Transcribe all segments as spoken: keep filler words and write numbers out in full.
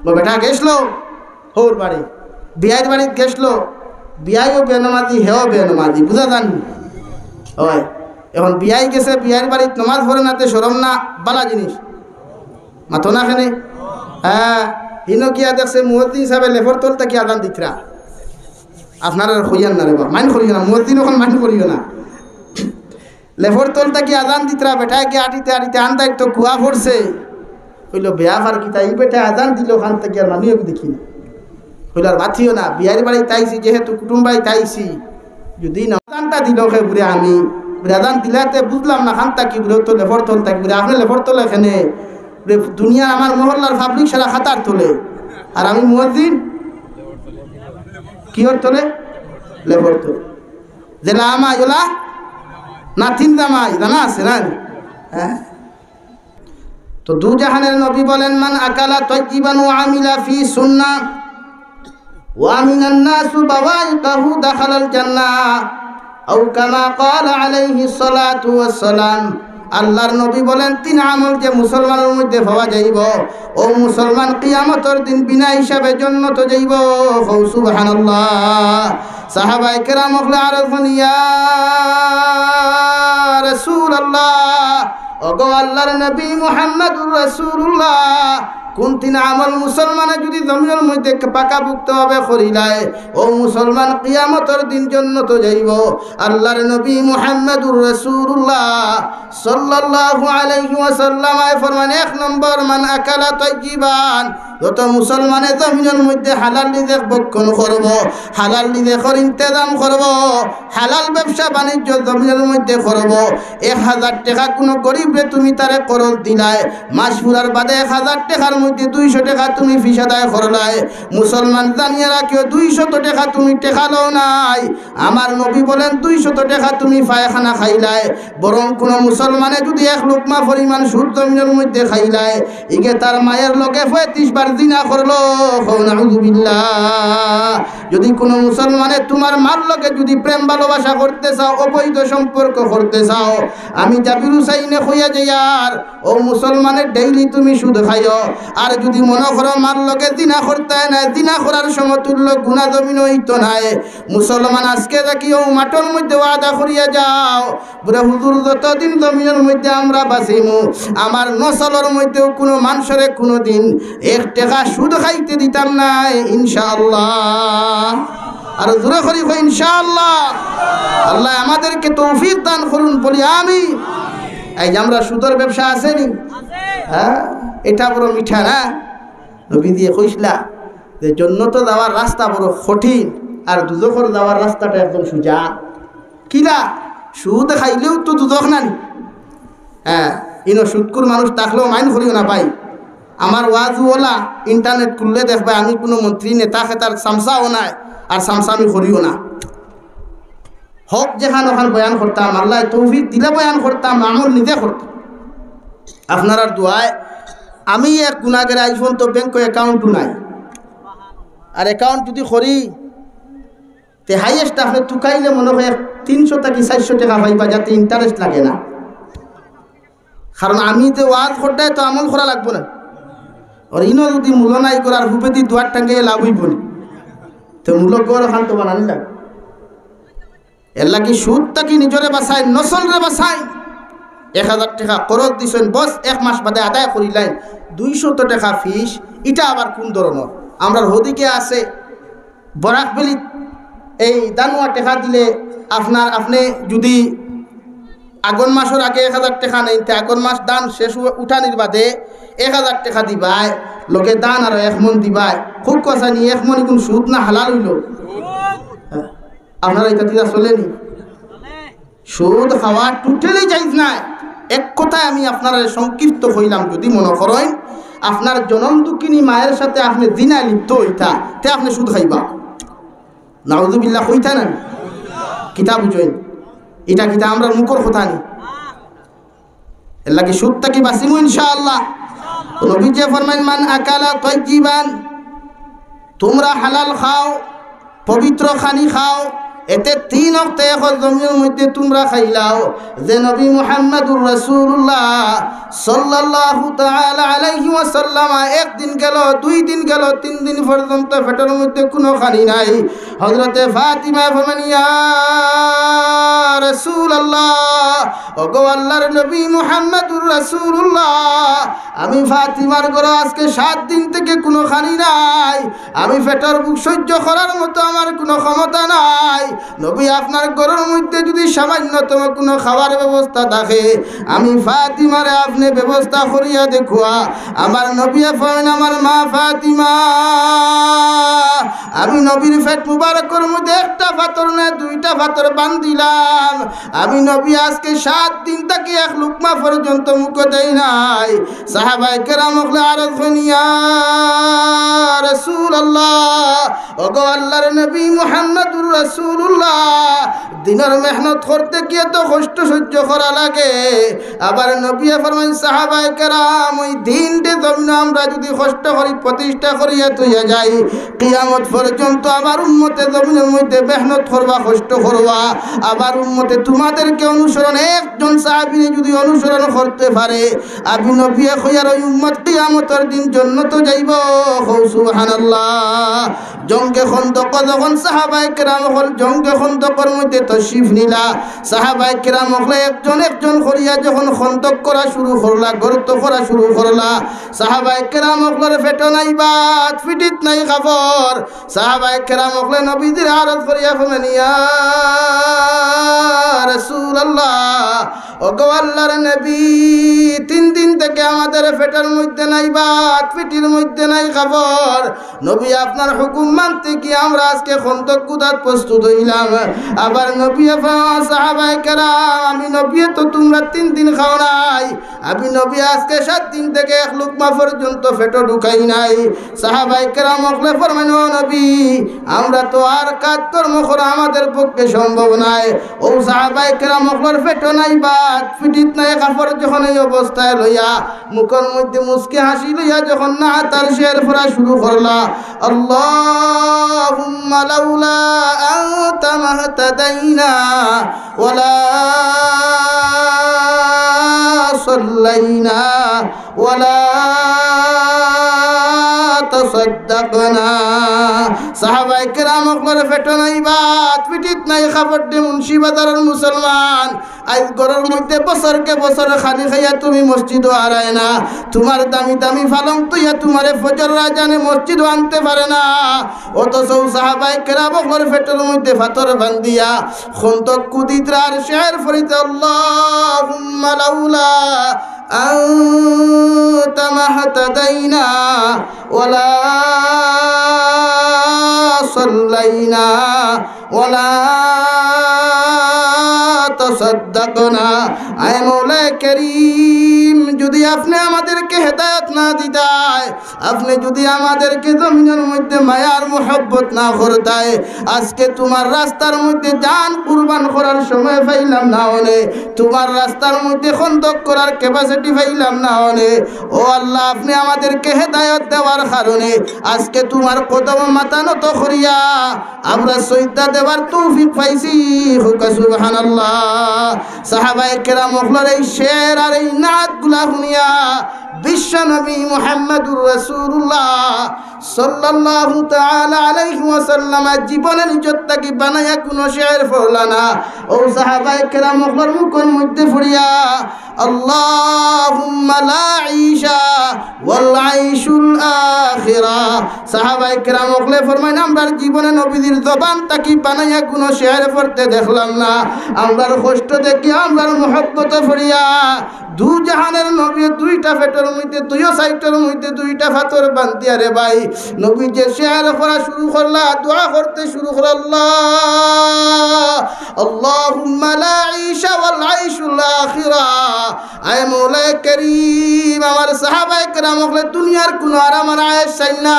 ও বেটা গেছলো হউর বাড়ি, বিয়াইর বাড়িত গেছলো, বিয়াইও বেনমাজি, হেও বেনমাজি, বুঝা যার নি? অয়, এখন বিয়াই গেছে, বিয়াইর বাড়িত নমাজ পড়ে না, তে শরম না? বালা জিনিস, মাতো না কেনে? হ্যাঁ, হিনো গিয়া দেখছে মুয়াজ্জিন সাবে লেফর তল থাকি আজান দিতরা। আপনারারে কইয়ার না রে বা, মাইন্ড করিও না, মুয়াজ্জিন অকল মাইন্ড করিও না। লেফর তল থাকি আজান দিতরা, বেটায় গিয়া আটিতে আটিতে আন্দাইর তো কুয়া পড়ছে। কইলো, "বেয়াপার কিতা, ই বেটায় আজান দিলো কান থাকি, আর মানুষ দেখি না।" কইলো, "আর মাতিও না, বিয়াইর বাড়িত আইছি, যেহেতু কুটুম বাড়িত আইছি, যদি না আজানটা দিলো কে বুলে আমি, বুলে আজান দিলাতে বুঝলাম না কান থাকি, বুলে তো লেফর তল থাকি, বুলে আপনে লেফর তলে কেনে, বুলে দুনিয়া আমার মহল্লার পাবলিক সারা খাতার তলে, আর আমি মুয়াজ্জিন কিওর তলে? লেফর তলে।" যেলা আমায় ওলা নাতিন জামাই, জানা আছে না? হ্যাঁ। তো দুজাহানের নবী বলেন, "মান আকালা তাইয়িবান ওয়া আমিলা ফি সুন্নাহ ওয়া আমিনান নাসু বাওয়াইকাহু দাখালাল জান্নাহ।" আও কামা ক্বালা আলাইহিস সালাতু ওয়াস সালাম। আল্লাহর নবী বলেন, তিন আমল যে মুসলমানর মধ্যে পাওয়া যাইবো, ও মুসলমান কিয়ামতর দিন বিনা হিসাবে জন্নতো যাইবো। কও সুবহানাল্লাহ। সাহাবায়ে কেরাম অকলে আরজ করইন, "ইয়া রাসূলুল্লাহ, ওগো আল্লাহর নবী মুহাম্মাদুর রাসূলুল্লাহ, কুন তিন আমল মুসলমানে যুদি জমিনর মধ্যে পাকাপোক্তভাবে করিলায়, ও মুসলমান কিয়ামতর দিন জন্নতো যাইবো?" আল্লাহর নবী মুহাম্মাদুর রাসূলুল্লাহ সাল্লাল্লাহু আলাইহি ওয়াসাল্লাম আয় ফরমান, এক নম্বর, মান আকালা তাইয়িবান, যত মুসলমানে জমিনর মধ্যে হালাল রিজেক ভক্ষণ করবো, হালাল রিজেকর ইন্তেজাম করবো, হালাল ব্যবসা বাণিজ্য জমিনর মধ্যে করবো, এক হাজার টেকা কুনু গরিবরে তুমি তারে করজ দিলায়, মাস ফুরার বাদে এক হাজার টেকার মধ্যে দুইশো টেকা তুমি ফিস আদায় করলায়। মুসলমান জানিয়া রাখিও, দুইশত টেকা তুমি টেকা লও নাই। আমার নবী বলেন, দুইশত টেকা তুমি পায়খানা খাইলায়, বরং কুনু মুসলমানে যুদি এক লুকমা পরিমাণ সুদ জমিনর মধ্যে খাইলায়, ইগে তার মায়ের লগে পঁয়ত্রিশ বার জিনা করলো। কও নাউজুবিল্লাহ। যুদি কুনু মুসলমানে তুমার মার লগে যুদি প্রেম ভালোবাসা করতে চাও, অবৈধ সম্পর্ক করতে চাও, আমি জাবির হুসাইনে কইয়া যাইয়ার, ও মুসলমানে ডেইলি তুমি সুদ খাইও। আর যুদি মনো করো মার লগে জিনা করতায় নায়, জিনা করার সমতুল্য গুনা জমিনো অইতো নায়, মুসলমান আজকে থাকি অউ মাঠর মধ্যে ওয়াদা করিয়া যাও, বুলে, "হুজুর, যতদিন জমিনর মধ্যে আমরা বাঁচিমু, আমার নসলর মধ্যেও কুনু মানষরে কুনুদিন এক টেকা সুদ খাইতে দিতাম নায়, ইনশাআল্লাহ।" আরো জোরে করি কই, "ইনশাআল্লাহ।" আল্লায় আমাদেরকে তৌফিক দান করুন, বলি আমিন। এই যে আমরা সুদর ব্যবসা আছে নি, হ্যাঁ, ইটা বড় মিঠা না? নবীজিয়ে কইছলা যে জন্নতো যাওয়ার রাস্তা বড় কঠিন, আর দুজখর যাওয়ার রাস্তাটা একদম সুজা। কিলা? সুদ খাইলেও তো দুজখ নানি। হ্যাঁ, ইনো সুদখুর মানুষ থাকলেও মাইন্ড করিও না ভাই। আমার ওয়াজও অলা, ইন্টারনেট খুললে দেখবায় আমি কুনু মন্ত্রী নেতা খেতার চামচাও নায়, আর চামচামি করিও না। হক যেখান অখান বয়ান করতাম, আল্লায় তৌফিক দিলে বয়ান করতাম, আমল নিজে করতাম। আপনারার দোয়ায় আমি এক গুনাগারে, আইজ পর্যন্ত ব্যাংকো অ্যাকাউন্টও নাই। আর অ্যাকাউন্ট যুদি করি, তে হাইয়েস্ট আপনে তুকাইলে মনো কয় এক তিনশো থাকি চাইরশো টেকা পাইবা, যাতে ইন্টারেস্ট লাগে না। কারণ আমি যে ওয়াজ করতায় তো আমল করা লাগবো না। আর ইনো যুদি মূলো নাই করার হুপেদি দুয়ার টাঙ্গাইয়া লাভ অইবো নি? তো মূলো ঘর অখান তো বানানি লাগবো। এরলাগি সুদ থাকি নিজরে বাঁচাইন, নসলরে বাঁচাইন। এক হাজার টেকা করজ দিছইন, বস এক মাস বাদে আদায় করিলাইন, দুইশত টেকা ফিস, ইটা আবার কুন ধরনর? আমরার হদিকে আছে, বরাক ভ্যালিত এই দানুয়া টেকা দিলে আপনার, আপনে যুদি আগন মাসর আগে এক হাজার টেকা নেইন, তে আগন মাস ধান শেষ উ-, উঠানির বাদে এক হাজার টেকা দিবায়, লগে ধান আরো এক মন দিবায়। খুব কথা নি, এক মন ইগুন সুদ না হালাল অইলো? হ্যাঁ। আপনারা ইটা দিতা চলে নি? সুদ খাওয়া totally জায়েজ নায়। এক কথায় আমি আপনারারে সংক্ষিপ্ত কইলাম, যুদি মনো করইন আপনার জনম দুঃখিনী মায়ের সাথে আপনে জিনায় লিপ্ত অইতা, তে আপনে সুদ খাইবা। নাউজুবিল্লাহ কইতা না? কিতা বুঝইন? ইটা কিতা আমরার মুখর কথা নি? এরলাগি সুদ থাকি বাঁচিমু ইনশাআল্লাহ। নবীজিয়ে ফরমাইন, "মান আকালা তাইয়িবান", তুমরা হালাল খাও, পবিত্র খানি খাও, এতে তিন অক্ত এক জমিনর মধ্যে তুমরা খাইলাও, যে নবী মুহাম্মাদুর রাসূলুল্লাহ সাল্লাল্লাহু তাআলা আলাইহি ওয়াসাল্লাম একদিন গেল, দুই দিন গেল, তিন দিন পর্যন্ত পেটর মধ্যে কুনু খানি নাই। হযরতে ফাতিমায় ফরমান, "ইয়া রাসূলুল্লাহ, ওগো আল্লাহর নবী মুহাম্মাদুর রাসূলুল্লাহ, আমি ফাতিমার ঘরো আজকে সাত দিন থেকে কুনু খানি নাই, আমি পেটর ভুক সহ্য করার মতো আমার কুনু ক্ষমতা নাই। নবী, আপনার ঘরর মধ্যে যুদি সামান্যতম কুনু খাওয়ার ব্যবস্থা থাকে, আমি ফাতিমারে আপনে ব্যবস্থা করিয়া দেখুয়া।" আমার নবীয়ে ফরমাইন, "আমার মা ফাতিমা, আমি নবীর পেট মুবারকর মধ্যে একটা পাথর না দুইটা পাথর বান্ধিলাম, আমি নবী আজকে সাত দিন থাকি এক লুকমা পর্যন্ত মুখো দেই নাই।" সাহাবায়ে কেরাম অকলে আরজ করইন, "ইয়া রাসূলুল্লাহ, ওগো আল্লাহর নবী মুহাম্মাদুর রাসূলুল্লাহ, দিনর মেহনত করতে গিয়া তো কষ্ট সহ্য করা লাগে।" আবার নবীয়ে ফরমাইন, "সাহাবায়ে কেরাম, ওই দিনটা জমিনো আমরা যুদি কষ্ট করি, প্রতিষ্ঠা করিয়া থইয়া যাই, কিয়ামত পর্যন্ত আমার উম্মতে জমিনর মধ্যে মেহনত করবা, কষ্ট করবা, আমার উম্মতে তোমাদেরকে অনুসরণ, একজন সাহাবীরে যুদি অনুসরণ করতে পারে, আমি নবীয়ে কইয়ার ওই উম্মত কিয়ামতর দিন জন্নতো যাইবো।" কও সুবহানাল্লাহ। জঙ্গে খন্দক যখন সাহাবায়ে কেরাম অকল জঙ্গে খন্দকর মধ্যে তশরিফ নিলা, সাহাবায়ে কেরাম অকলে একজন একজন করিয়া যখন খন্দক করা শুরু করলা, গর্ত করা শুরু করলা, সাহাবায়ে কেরাম অকলর পেটো নাই ভাত, পিঠিত নাই কাপড়। সাহাবায়ে কেরাম অকলে নবীজিরে আরজ করিয়া ফরমাইন, "ইয়া রাসূলুল্লাহ, ওগো আল্লাহর নবী, তিন দিন থেকে আমাদের পেটর মধ্যে নাই ভাত, পিঠির মধ্যে নাই কাপড়। নবী, আপনার হুকুম মানতে গিয়া আমরা আজকে খন্দক কুদাত প্রস্তুত অইলাম।" আবার নবীয়ে ফরমাইন, "সাহাবায়ে কেরাম, আমি নবীয়ে তো তোমরা তিন দিন খাও নাই, আমি নবী আজকে সাত দিন থেকে এক লুকমা পর্যন্ত পেটো ঢুকাই নাই।" সাহাবায়ে কেরাম অকলে ফরমাইন, "ও নবী, আমরা তো আর কাজ কর্ম করা আমাদের পক্ষে সম্ভব নায়।" ও সাহাবায়ে কেরাম অকলর পেটো নাই ভাত, পিঠিত নাই কাপড়, যখন এই অবস্থায় লইয়া মুখর মধ্যে মুচকি হাসি লইয়া যখন নাত আর শের পড়া শুরু করলা, "আল্লাহুম্মা লাউলা আনতা মাহতাদাইনা ওয়ালা সাল্লাইনা ওয়ালা তাসাদ্দাকনা।" সাহাবায়ে কেরাম অকলর পেটো নাই ভাত, পিঠিত নাই কাপড় দি মুন্সিবাজারর মুসলমান আইজ ঘরর মধ্যে বছরকে বছর খানি খাইয়া তুমি মসজিদো আরায় না, তুমার দামি দামি পালং থইয়া তুমারে ফজরর আজানে মসজিদো আনতে পারে না। অথচ সাহাবায়ে কেরাম অকলর পেটর মধ্যে পাথর বান্ধিয়া খন্দক কুদিত্রা আর শের পড়িত্রা, "আল্লাহুম্মা লাউলা আনতা মাহতাদাইনা ওয়ালা সাল্লাইনা ওয়ালা তাসাদ্দাকনা।" আয় মাওলায়ে করিম, যুদি আপনে আমাদেরকে হেদায়েত না দিতায়, আপনে যুদি আমাদেরকে জমিনর মধ্যে মায়ার মহব্বত না করতায়, আজকে তুমার রাস্তার মধ্যে জান কুরবান করার সময় পাইলাম না অনে, তুমার রাস্তার মধ্যে খন্দক করার capacity পাইলাম না অনে। ও আল্লাহ, আপনে আমাদেরকে হেদায়েত দেওয়ার কারণে আজকে তুমার কদমো মাথা নত করিয়া আমরা সইজদা দেওয়ার তৌফিক পাইছি। কউক্কা সুবহানাল্লাহ। সাহাবায়ে কেরাম অকলর এই শের আর এই নাতগুলা হুনিয়া বিশ্ব নবী মুহাম্মাদুর রাসূলুল্লাহ সাল্লাল্লাহু তাআলা আলাইহি ওয়াসাল্লাম জীবনে নিজর থাকি বানাইয়া কুনু শের পড়লা না। ও সাহাবায়ে কেরাম অকলর মুখর মধ্যে পড়িয়া, "আল্লাহুম্মা লা ঈশা ওয়াল আইশুল আখিরা।" সাহাবায়ে কেরাম অকলে ফরমাইন, "আমরার জীবনে নবীজির জবান থাকি বানাইয়া কুনু শের পড়তে দেখলাম না। আমরার কষ্ট দেখি, আমরার মহব্বতে পড়িয়া দুজাহানের নবী দুইটা পেটর মধ্যে, দুইও সাইডর মধ্যে দুইটা পাথর বান্ধিয়া রে ভাই, নবী যে শের পড়া শুরু করলা, দোয়া করতে শুরু করলা, আল্লাহ, আল্লাহুম্মা লা ঈশা ওয়াল আইশুল আখিরা।" আয় মৌলায় করিম, আমার সাহাবায়ে কেরাম অকলে দুনিয়ার কুনু আরাম আর আয়েশ চাইন না।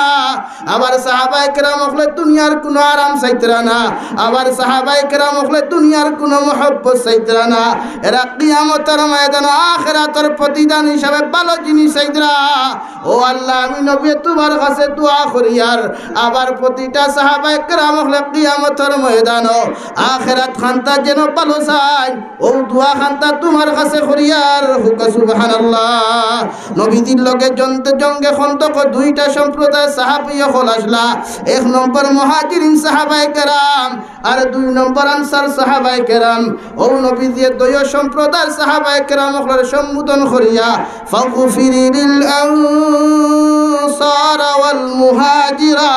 আবার সাহাবায়ে কেরাম অকলে দুনিয়ার কুনু আরাম চাইতরা না। আবার সাহাবায়ে কেরাম অকলে দুনিয়ার কুনু মহব্বত চাইতরা না। এরা কিয়ামতর ময়দানো আখেরাতর প্রতিদান হিসাবে ভালো জিনিস চাইতরা। ও আল্লাহ, আমি নবী তুমার কাছে দোয়া করিয়ার, আবার প্রতিটা সাহাবায়ে কেরাম অকলে কিয়ামতর ময়দানো আখেরাত খানতা যেন ভালো চাইন, অউ দোয়া খানতা তুমার কাছে করিয়ার। কউক্কা সুবহানাল্লাহ। নবীজির লগে জন্তে জঙ্গে খন্দক দুইটা সম্প্রদায় সাহাবী অকল আছলা। এক নম্বর মুহাজিরিন সাহাবায়ে কেরাম, আর দুই নম্বর আনসার সাহাবায়ে কেরাম। অউ নবীজিয়ে দুইও সম্প্রদায়র সাহাবায়ে কেরাম অকলরে সম্বোধন করিয়া, "ফাগফির লিল আনসার ওয়াল মুহাজিরা।"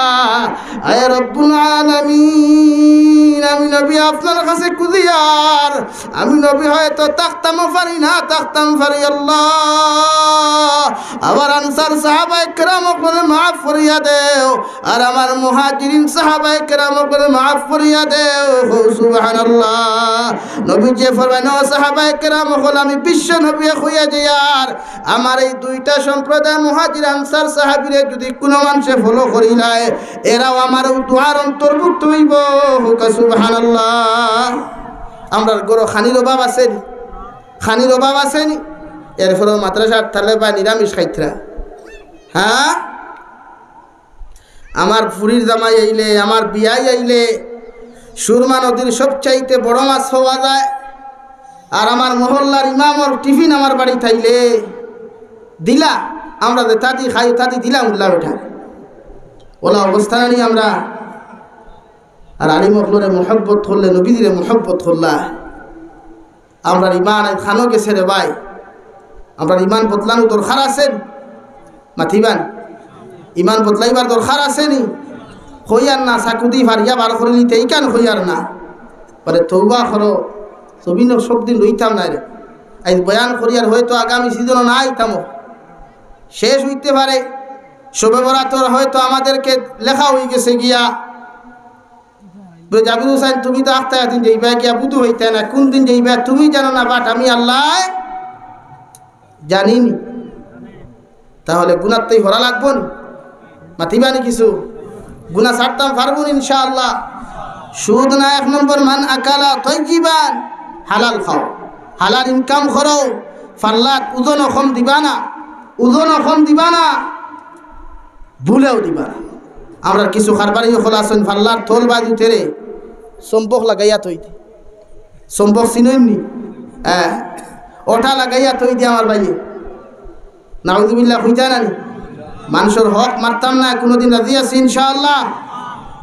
আয় রব্বুল আলামিন, আমি নবী আপনার কাছে খুজিয়ার, আমি নবী হয়তো থাকতামও পারি, না থাকতাম পারি, আল্লাহ। আবার আনসার সাহাবায়ে কেরাম অকলরে মাফ করিয়া দেও, আর আমার মুহাজিরিন সাহাবায়ে কেরাম অকলরে মাফ করিয়া দেও। কও সুবহানাল্লাহ। নবীজিয়ে ফরমাইন, "ও সাহাবায়ে কেরাম অকল, আমি বিশ্ব নবীয়ে কইয়া যাইয়ার, আমার এই দুইটা সম্প্রদায় মুহাজির আনসার সাহাবীরে যুদি কুনু মানষে follow করিলায়, এরাও আমার অউ দোয়ার অন্তর্ভুক্ত অইবো।" কউক্কা সুবহানাল্লাহ। আমরার ঘরো খানির অভাব আছে নি? খানির অভাব আছে নি? এরপরেও মাদ্রাসার তালেবা নিরামিষ খাইতরা। হ্যাঁ? আমার ফুরির জামাই আইলে, আমার বিয়াই আইলে, সুরমা নদীর সবচাইতে বড় মাছ পাওয়া যায়। আর আমার মহল্লার ইমামর টিফিন আমার বাড়িত আইলে দিলা, আমরা যেতা দি খাই অতা দি দিলাম উল্লা বেটা। অলা অবস্থা নানি আমরা। আর আলিম অকলরে মহব্বত করলে, নবীজিরে মহব্বত করলা। আমরার ইমান আইজ খানো গেছে রে ভাই। আমরার ইমান বদলানো দরকার আছে নি? মাতিবা নি? ইমান বদলাইবার দরকার আছে নি? কইয়ার না, চাকুদি ফারিয়া বার করিলিতে ইখান কইয়ার না। পরে তওবা করো, জমিনো সব দিন রইতাম নায় রে। আইজ বয়ান করিয়ার হয়তো আগামী season-ও না আইতামও। শেষ অইতে পারে, শবে বরাতর হয়তো আমাদেরকে লেখা অইগেছে গিয়া। বলে, "জাবির হুসাইন, তুমি তো আখতা একদিন যাইবা গিয়া, বুধু অইতা না, কুন দিন যাইবা তুমি জানো না, but আমি আল্লায় জানি নি।" তাহলে গুনার তাই হরা লাগবো নি? মাতিবা নি কিছু? গুনা ছাড়তাম পারবো নি ইনশাআল্লাহ? সুদ না এক নম্বর, মান আকালা তাইয়িবান, হালাল খাও, হালাল income করো, ফাল্লাত ওজনও কম দিবা না, ওজনও কম দিবা না। ভুলেও দিবা না। আমরার কিছু কারবারি অকল আছইন, ফাল্লার থল বাদ উঠেরে চম্বক লাগাইয়া থই দি। চম্বক চিনইন নি? হ্যাঁ, ওটা লাগাইয়া থই দি আমার ভাইয়ে। নাউজুবিল্লাহ, কইতা না নি? মানষর হক মারতাম না, কুনুদিন রাজি আছি ইনশাআল্লাহ।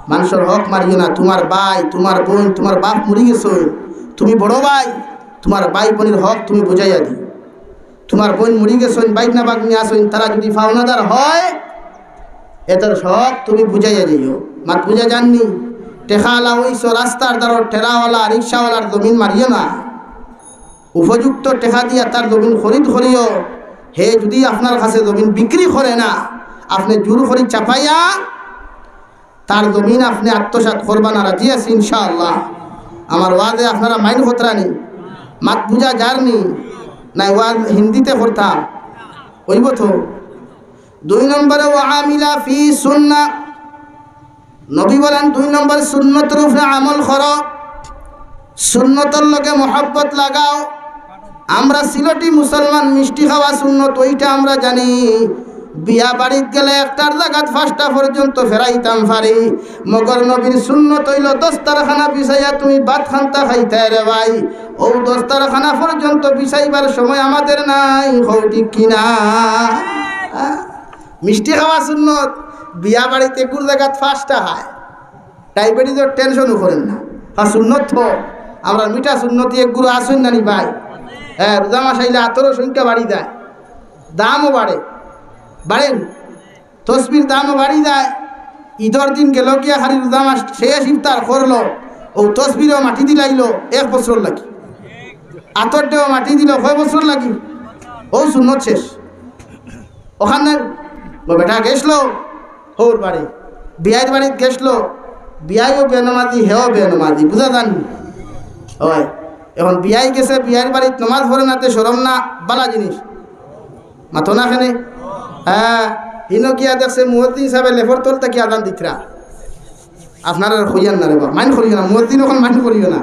মানষর হক মারিও না। তুমার ভাই, তুমার বইন, তুমার বাপ মরি গেছইন, তুমি বড় ভাই, তুমার ভাই বইনর হক তুমি বুঝাইয়া দিও। তুমার বইন মরি গেছইন, ভাইগনা ভাগনি আছইন, তারা যুদি পাওনাদার হয়, এতার হক তুমি বুঝাইয়া যাইও। মাত বুঝা যার নি? টেকাআলা অইছো, রাস্তার ধারর ঠেলাআলা, রিক্সাআলার জমিন মারিও না। উপযুক্ত টেকা দিয়া তার জমিন খরিদ করিও। হে যুদি আপনার কাছে জমিন বিক্রি করে না, আপনে জুর করি চাপাইয়া তার জমিন আপনে আত্মসাৎ করবা না, রাজি আছি ইনশাআল্লাহ। আমার ওয়াজে আপনারা mind করতরা নি, মাত বুঝা যার নি, নায় ওয়াজ হিন্দিতে করতাম, অইবো তো। দুই নম্বরে, ওয়া আমিলা ফি সুন্নাহ, নবী বলেন, দুই নম্বর সুন্নতর উপরে আমল করো, সুন্নতর লগে মহব্বত লাগাও। আমরা সিলটি মুসলমান মিষ্টি খাওয়া সুন্নত, ওইটা আমরা জানি। বিয়া বাড়িত গেলে একটার জাগাত পাঁচটা পর্যন্ত ফেরাইতাম পারি, মগর নবীর সুন্নত অইলো দস্তরখানা বিছাইয়া তুমি ভাত খান্তা খাইতায় রে ভাই। অউ দস্তরখানা পর্যন্ত বিছাইবার সময় আমাদের নাই, কও ঠিক কিনা? মিষ্টি খাওয়া সুন্নত, বিয়া বাড়িত এগুর জাগাত পাঁচটা খায়। ডায়াবেটিসর টেনশনও করেন না। আর সুন্নত তো, আমরা মিঠা সুন্নতি এগুলো আসুন না নি ভাই। হ্যাঁ, রোজা মাস আইলে আতরও সংখ্যা বাড়ি যায়, দামও বাড়ে, বাড়েন, তসবির দামও বাড়ি যায়। ঈদর দিন গেল গিয়া খালি রোজা মাস শেষ ইফতার করলো, ও তসবিরও মাটি দিলাইলো এক বছর লাগি, আতর দেও মাটি দিল কয় বছর লাগি, ও সুন্নত শেষ। ওখানে ও বেটা গেছলো হৌর বাড়ি, বিয়াইর বাড়িত গেছলো, বিয়াইও বেনমাজি, হেও বেনমাজি, বুঝা যার নি? হয়। এখন বিয়াই গেছে, বিয়াইর বাড়িত নমাজ পড়ে না, তে শরম না? বালা জিনিস। মাতো না কেনে? হ্যাঁ, হিনো গিয়া দেখছে মুয়াজ্জিন সাবে লেফর তল থাকি আজান দিতরা। আপনারা আর কইয়ার না রে বা, মাইন্ড করিও না, মুয়াজ্জিন অকল মাইন্ড করিও না।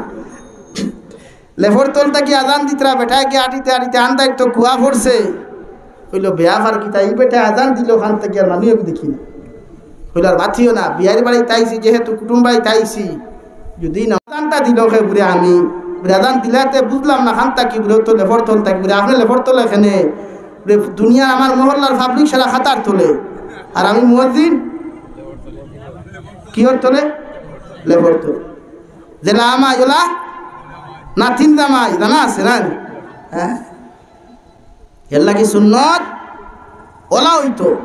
লেফর তল থাকি আজান দিতরা, বেটায় গিয়া আটিতে আটিতে আন্দাইর তো কুয়া পড়ছে। কইলো, "বেয়াপার কিতা, ই বেটায় আজান দিলো কান থাকি আর মানুষ দেখি না।" কইলো, "আর মাতিও না, বিয়াইর বাড়িত আইছি, যেহেতু কুটুম বাড়িত আইছি, যদি না আজানটা দিলো কে বুলে আমি, বুলে আজান দিলাতে বুঝলাম না কান থাকি, বুলে তো লেফর তল থাকি, বুলে আপনে লেফর তলে কেনে, বুলে দুনিয়া আমার মহল্লার পাবলিক সারা খাতার তলে, আর আমি মুয়াজ্জিন কিওর তলে? লেফর তলে।" যেলা আমায় ওলা নাতিন জামাই, জানা আছে না? হ্যাঁ, এর লাগি সুন্নত ওলা অইতো।